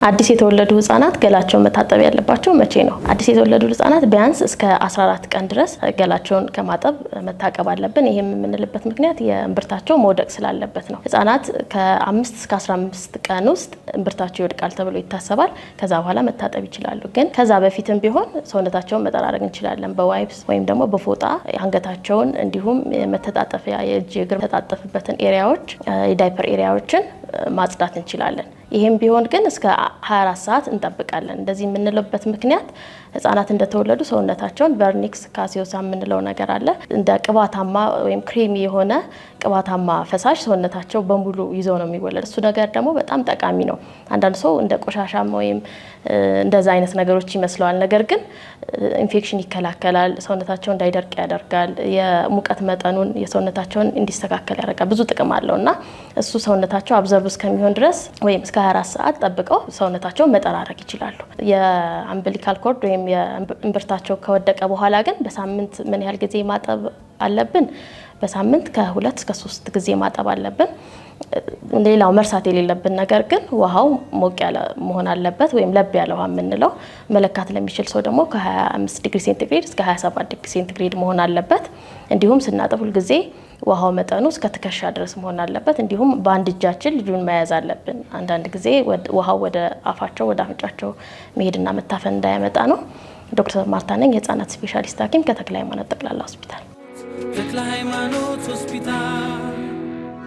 አዲስ የተወለዱ ህጻናት ገላቸውን መታጠብ ያለባቸው መቼ ነው? አዲስ የተወለዱ ህጻናት ቢያንስ እስከ 14 ቀን ድረስ ገላቸውን ከማጠብ መታቀብ አለብን። ይህም የምንልበት ምክንያት የእምብርታቸው መውደቅ ስላለበት ነው። ህጻናት ከ5 እስከ 15 ቀን ውስጥ እምብርታቸው ይወድቃል ተብሎ ይታሰባል። ከዛ በኋላ መታጠብ ይችላሉ። ግን ከዛ በፊትም ቢሆን ሰውነታቸውን መጠራረግ እንችላለን። በ wipes ወይም ደግሞ በፎጣ አንገታቸውን፣ እንዲሁም የመተጣጠፊያ የእጅ እግር መተጣጠፍበትን area ዎች፣ የ diaper area ዎችን ማጽዳት እንችላለን። ይህም ቢሆን ግን እስከ 24 ሰዓት እንጠብቃለን። እንደዚህ የምንልበት ምክንያት ህጻናት እንደተወለዱ ሰውነታቸውን vernix caseosa የምንለው ነገር አለ። እንደ ቅባታማ ወይም creamy የሆነ ቅባታማ ፈሳሽ ሰውነታቸው በሙሉ ይዘው ነው የሚወለድ። እሱ ነገር ደግሞ በጣም ጠቃሚ ነው። አንዳንድ ሰው እንደ ቆሻሻም ወይም እንደዛ አይነት ነገሮች ይመስለዋል። ነገር ግን ኢንፌክሽን ይከላከላል፣ ሰውነታቸው እንዳይደርቅ ያደርጋል፣ የሙቀት መጠኑን የሰውነታቸውን እንዲስተካከል ያደርጋል። ብዙ ጥቅም አለው እና እሱ ሰውነታቸው absorb እስከሚሆን ድረስ ወይም እስከ 24 ሰዓት ጠብቀው ሰውነታቸውን መጠራረግ ይችላሉ። የ umbilical cord ወይም የእምብርታቸው ከወደቀ በኋላ ግን በሳምንት ምን ያህል ጊዜ ማጠብ አለብን? በሳምንት ከ2 እስከ 3 ጊዜ ማጠብ አለብን። ሌላው መርሳት የሌለብን ነገር ግን ውሃው ሞቅ ያለ መሆን አለበት፣ ወይም ለብ ያለ ውሃ የምንለው መለካት ለሚችል ሰው ደግሞ ከ25 ዲግሪ ሴንቲግሬድ እስከ 27 ዲግሪ ሴንቲግሬድ መሆን አለበት። እንዲሁም ስናጥብ ሁልጊዜ ውሃው መጠኑ እስከ ትከሻ ድረስ መሆን አለበት። እንዲሁም በአንድ እጃችን ልጁን መያዝ አለብን። አንዳንድ ጊዜ ውሃው ወደ አፋቸው፣ ወደ አፍንጫቸው መሄድና መታፈን እንዳያመጣ ነው። ዶክተር ማርታ ነኝ፣ የህጻናት ስፔሻሊስት ሐኪም ከተክለ ሃይማኖት ጠቅላላ ሆስፒታል። ተክለ ሃይማኖት ሆስፒታል።